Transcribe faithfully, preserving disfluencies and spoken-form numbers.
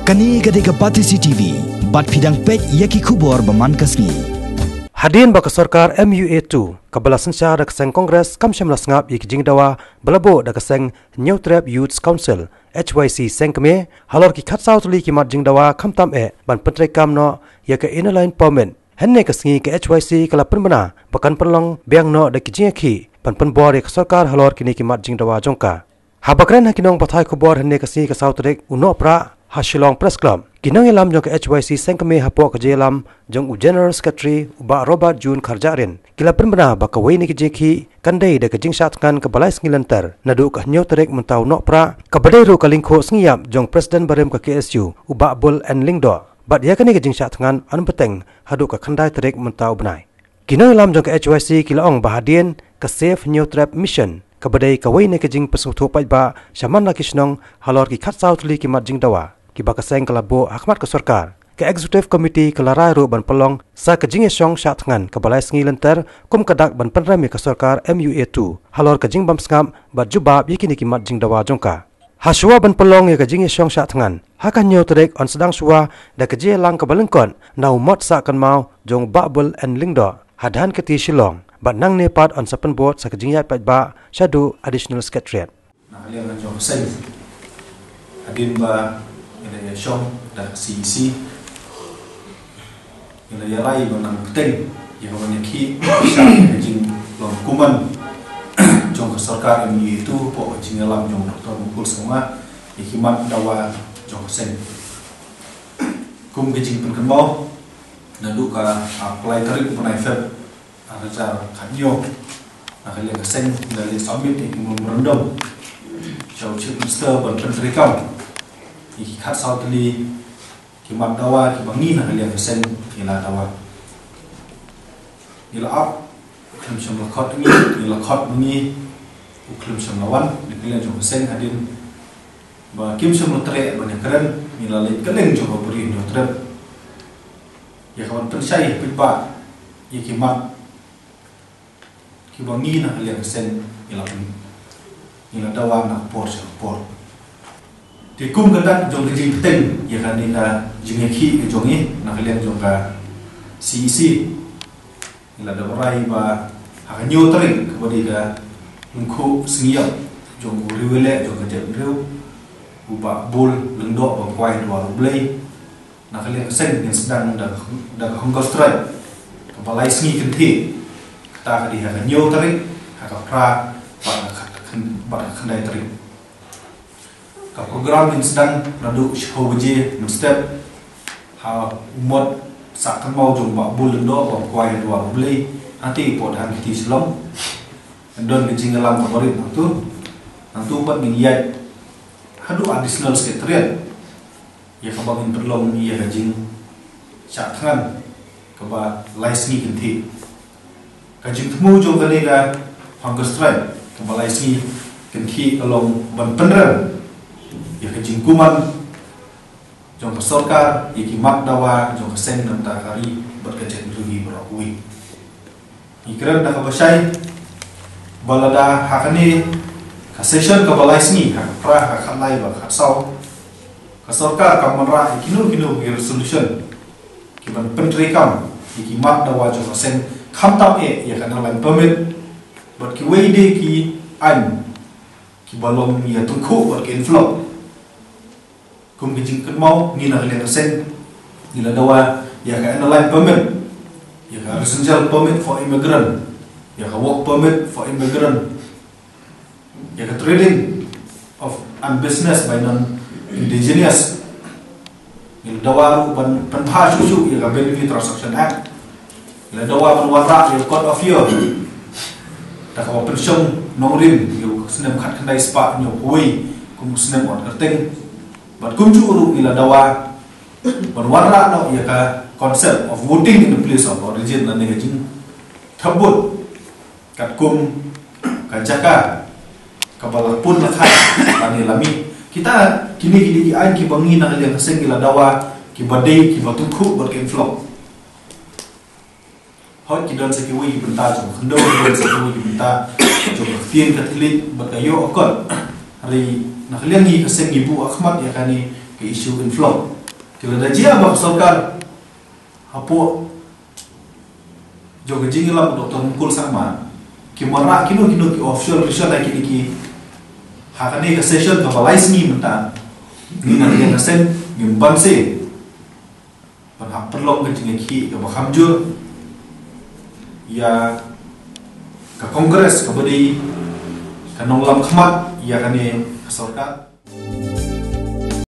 Kane ka dei ka Batesi T V, bad phi dang peit ïa ki khubor ba man ka sngi. Hadien ba ka sorkar M U A two, kaba la synshar da ka seng Congress kam shym la sngap ïa ki jingdawa ba la buh da ka seng Hynñiewtrep Youths Council, H Y C seng kmie, halor ki khatsaw tylli ki mat jingdawa khamtam eh ban pyntreikam noh ïa ka Inner Line Permit. Hynne ka sngi ka H Y C ka la pynbna ba kan pynlong biang noh da ki jingïakhih ban pynbor ïa ka sorkar halor kine ki mat jingdawa jong ka. Haba kren ha ki nongpathai khubor hynne ka sngi ka saw tarik u Nohprah ha Shillong Press Club, ki nongïalam jong ka H Y C seng kmie hapoh ka jingïalam jong u General Secretary u Bah Robert June Kharjahrin, ki la pynbna ba kawei na ki jingïakhih kan dei da ka jingshah thngan kaba lai sngi lynter naduh ka hynñiew tarik mynta u Nohprah, kaba dei ruh ka lyngkhuh sngi ïap jong President barim ka K S U u Bah Bull N Lyngdoh. Bad ïa kane ka jingshah thngan yn bteng haduh ka khyndai tarik mynta u bnai. Ki nongïalam jong ka H Y C ki la ong ba hadien ka Save Hynñiewtrep Mission, kaba dei kawei na ka jingpynsngewthuh paidbah sha man la ki shnong halor ki khatsaw tylli ki mat jingdawa kiba ka seng ka la buh ha khmat ka sorkar, ka Executive Committee ka la rai ruh ban pynlong sa ka jingïashong shah thngan kaba lai sngi lynter kum ka dak ban pynrem ïa ka sorkar M U A two halor ka jingbym sngap bad jubab ïa kine ki mat jingdawa jong ka. Hashwa ban pynlong ïa ka jingïashong shah thngan, ha ka hynñiew tarik yn sdang shwa da ka jingïalang kaba lyngkot na u mot sah kynmaw jong u Bah Bull N Lyngdoh ha Dhankheti Shillong, bad nangne pat yn sa pynbud sa ka jingïaid paidbah shaduh Additional Secretariat. Na ka liang jong ka seng, hadien ba ngi la ïashong da ka C E C, ngi la ïarai ban nang bteng ïa ka ban ïakhih sha ka jinglong kuman jong ka sorkar M U A two hapoh ka jingïalam jong Doctor Mukul Sangma ïa ki mat dawa jong ka seng. Kum ka jingpynkynmaw, naduh ka, ah, arphew lai tarik u bnai Feb ar hajar khathynñiew, na ka liang ka seng ngi la leit submit ïa ki memorandum sha u Chief Minister ban pyntreikam ïa ki khatsaw tylli ki mat dawa kiba ngi na ka liang ka seng ngi la dawa. Ngi la ap, u khlem shym la khot ngi, ngi la khot ngi, u khlem shym la wan na ka liang jong ka seng hadien ba kim shym la treh ban ïakren, ngi la leit kylleng jong ka Bri Hynñiewtrep ïa ka ban pynshai paidbah ïa ki mat kiba ngi na ka liang ka seng ngi la pyn-, ngi la dawa na ka por sha ka por. Te kum ka dak jong ka jingbteng ïa kane ka jingïakhih ka jong ngi na ka liang jong ka C E C, ngi la dawa rai ba ha ka hynñiew tarik kaba dei ka lyngkhuh sngi ïap jong u riewïaleh jong ka jaitbynriew u Bah Bull Lyngdoh ba kwai ha dwar U Blei, na ka liang ka seng ngin sdang da, da ka hunger strike kaba lai sngi kynthih. Kata ka dei ha ka hynñiew tarik, ha ka phra, bad ka khat-, bad ka khyndai tarik. Ka program ngin sdang naduh shiphew baje mynstep ha u mot sah kynmaw jong u Bah Bull Lyngdoh ba kwai ha dwar U Blei, hangtei hapoh Dhankheti Shillong. Don ka jingïalam kaba rit nangtu. Nangtu pat ngin ïaid haduh Additional Secretariat ïa kaba ngin pynlong ïa ka jingshah thngan kaba lai sngi kynthih. Ka jingthmu jong kane ka hunger strike kaba lai sngi kynthih ka long ban pynrem ïa ka jingkuman jong ka sorkar ïa ki mat dawa jong ka seng na ka bynta ka ri bad ka jaitbynriew baroh kawei. Ngi kren da kaba shai ba lada ha kane ka session kaba lai sngi, ha ka phra, ha ka khatlai bad ka khatsaw, ka sorkar kam wanrah ïa kino kino ki resolution kiban pyntreikam ïa ki mat dawa jong ka seng, khamtam eh ïa ka Inner Line Permit bad kiwei de ki aiñ kiba long ïa tyngkhuh bad ka influx. Kum ka jingkynmaw, ngi na ka liang ka seng ngi la dawa ïa ka Inner Line Permit, ïa ka Residential Permit for Immigrant, ïa ka Work Permit for Immigrant, ïa ka Trading of and Business by Non-Indigenous. Ngi la dawa ruh ban pynbha shuh shuh ïa ka Benefit Transaction Act. Ngi la dawa ban wanrah ïa u Code of Year, da kaba pynshong nongrim ïa u snem khatkhyndai spah hynñiewphew wei kum u snem ot kyrteng. Bad kumjuh ruh ngi la dawa ban wanrah noh ïa ka concept of voting in the place of origin lane ka jingthep vote katkum ka jaka kaba la pun la kha lane la mih. Kita kine ki dei ki aiñ kiba ngi na ka liang ka seng ngi la dawa kiba dei kiba tyngkhuh bad ka influx. Hooid, ki don sa kiwei ki bynta jong ka khyndew, ki don sa kiwei ki bynta jong ka ktien ka thylliej bad ka ïoh akor. Hynrei na ka liang ngi ka seng ngi buh ha khmat ïa kane issue inflow. Te lada jia ba ka sorkar hapoh jong ka jingïalam Doctor Mukul Sangma ki mareh kino kino ki official official ha kine ki, ha kane ka session kaba lai sngi mynta, ngi na ka session ngim banse ban hap pynlong ka jingïakhih kaba kham jur ïa ka Congress kaba dei ka nonglam khmat ïa kane ka sorkar.